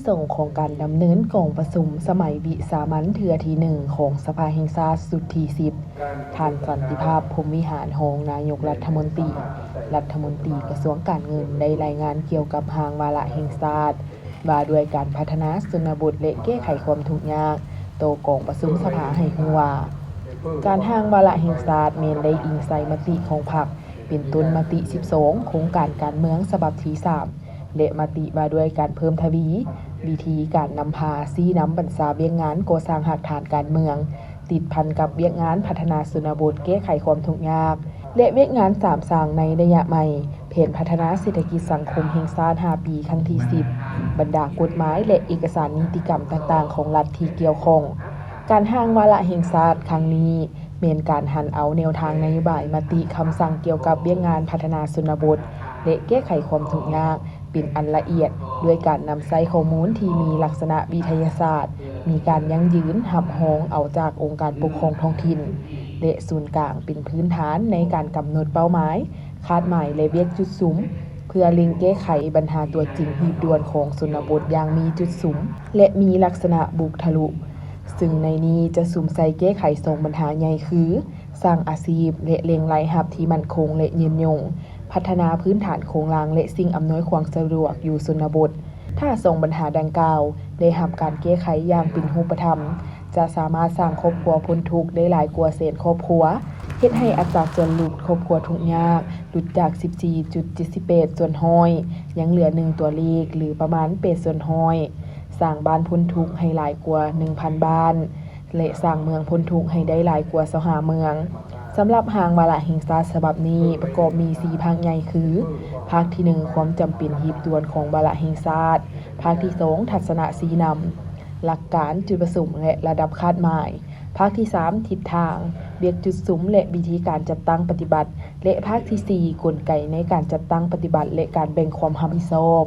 ສົງຂອງການດຳເນີນກອງປະຊຸມສະໄໝວິສາມັນເທື່ອທີໜຶ່ງຂອງສະພາແຫ່ງຊາດຊຸດທີສິບ, ທ່ານ ສັນຕິພາບ ພົມວິຫານ ຮອງນາຍົກລັດຖະມົນຕີ, ລັດຖະມົນຕີກະຊວງການເງິນ ໄດ້ລາຍງານກ່ຽວກັບຮ່າງວາລະແຫ່ງຊາດ ວ່າດ້ວຍການພັດທະນາຊົນນະບົດ ແລະ ແກ້ໄຂຄວາມທຸກຍາກ ຕໍ່ກອງປະຊຸມສະພາໃຫ້ຮູ້ວ່າ ການຮ່າງວາລະແຫ່ງຊາດແມ່ນໄດ້ອີງໃສ່ມະຕິຂອງພັກ ເປັນຕົ້ນມະຕິສິບສອງ ໂຄງການການເມືອງສະບັບທີສາມ ແລະ ມະຕິວ່າດ້ວຍການເພີ່ມທະວີວິທີການນຳພາຊີ້ນຳບັນຊາວຽກງານກໍ່ສ້າງຮາກຖານການເມືອງ ຕິດພັນກັບວຽກງານພັດທະນາຊົນນະບົດ ແກ້ໄຂຄວາມທຸກຍາກ ແລະ ວຽກງານສາມສ້າງໃນໄລຍະໃໝ່ ແຜນພັດທະນາເສດຖະກິດສັງຄົມແຫ່ງຊາດຫ້າປີຄັ້ງທີສິບ, ບັນດາກົດໝາຍ ແລະ ເອກະສານນິຕິກຳຕ່າງໆຂອງລັດທີ່ກ່ຽວຂ້ອງ. ການຮ່າງວາລະແຫ່ງຊາດຄັ້ງນີ້ ແມ່ນການຫັນເອົາແນວທາງນະໂຍບາຍ, ມະຕິ, ຄຳສັ່ງກ່ຽວກັບວຽກງານພັດທະນາຊົນນະບົດ ແລະ ແກ້ໄຂຄວາມທຸກຍາກ ເປັນອັນລະອຽດ ດ້ວຍການນຳໃຊ້ຂໍ້ມູນທີ່ມີລັກສະນະວິທະຍາສາດ, ມີການຢັ້ງຢືນ, ຮັບຮອງເອົາຈາກອົງການປົກຄອງທ້ອງຖິ່ນ ແລະ ສູນກາງເປັນພື້ນຖານໃນການກຳນົດເປົ້າໝາຍ, ຄາດໝາຍ ແລະ ວຽກຈຸດສຸມ ເພື່ອເລັ່ງແກ້ໄຂບັນຫາຕົວຈິງຮີບດ່ວນຂອງຊົນນະບົດຢ່າງມີຈຸດສຸມ ແລະ ມີລັກສະນະບຸກທະລຸ, ຊຶ່ງໃນນີ້ຈະສຸມໃສ່ແກ້ໄຂສອງບັນຫາໃຫຍ່ຄື ສ້າງອາຊີບ ແລະ ແຫຼ່ງລາຍຮັບທີ່ໝັ້ນຄົງ ແລະ ຍືນຍົງ, ພັດທະນາພື້ນຖານໂຄງລ່າງ ແລະ ສິ່ງອຳນວຍຄວາມສະດວກຢູ່ຊົນນະບົດ. ຖ້າສອງບັນຫາດັ່ງກ່າວໄດ້ຮັບການແກ້ໄຂຢ່າງເປັນຮູບປະທຳ, ຈະສາມາດສ້າງຄອບຄົວພົ້ນທຸກໄດ້ຫຼາຍກວ່າແສນຄອບຄົວ, ເຮັດໃຫ້ອັດຕາສ່ວນຫຼຸດຄອບຄົວທຸກຍາກຫຼຸດຈາກສິບສີ່ຈຸດເຈັດສິບແປດສ່ວນຮ້ອຍ ຍັງເຫຼືອໜຶ່ງຕົວເລກ ຫຼື ປະມານແປດສ່ວນຮ້ອຍ, ສ້າງບ້ານພົ້ນທຸກໃຫ້ຫຼາຍກວ່າໜຶ່ງພັນບ້ານ ແລະ ສ້າງເມືອງພົ້ນທຸກໃຫ້ໄດ້ຫຼາຍກວ່າຊາວຫ້າເມືອງ. ສຳລັບຮ່າງວາລະແຫ່ງຊາດສະບັບນີ້ປະກອບມີສີ່ພາກໃຫຍ່ຄື ພາກທີໜຶ່ງ ຄວາມຈຳເປັນຮີບດ່ວນຂອງວາລະແຫ່ງຊາດ, ພາກທີສອງ ທັດສະນະຊີ້ນຳ, ຫຼັກການ, ຈຸດປະສົງ ແລະ ລະດັບຄາດໝາຍ, ພາກທີສາມ ທິດທາງ, ວຽກຈຸດສຸມ ແລະ ວິທີການຈັດຕັ້ງປະຕິບັດ ແລະ ພາກທີສີ່ ກົນໄກໃນການຈັດຕັ້ງປະຕິບັດ ແລະ ການແບ່ງຄວາມຮັບຜິດຊອບ.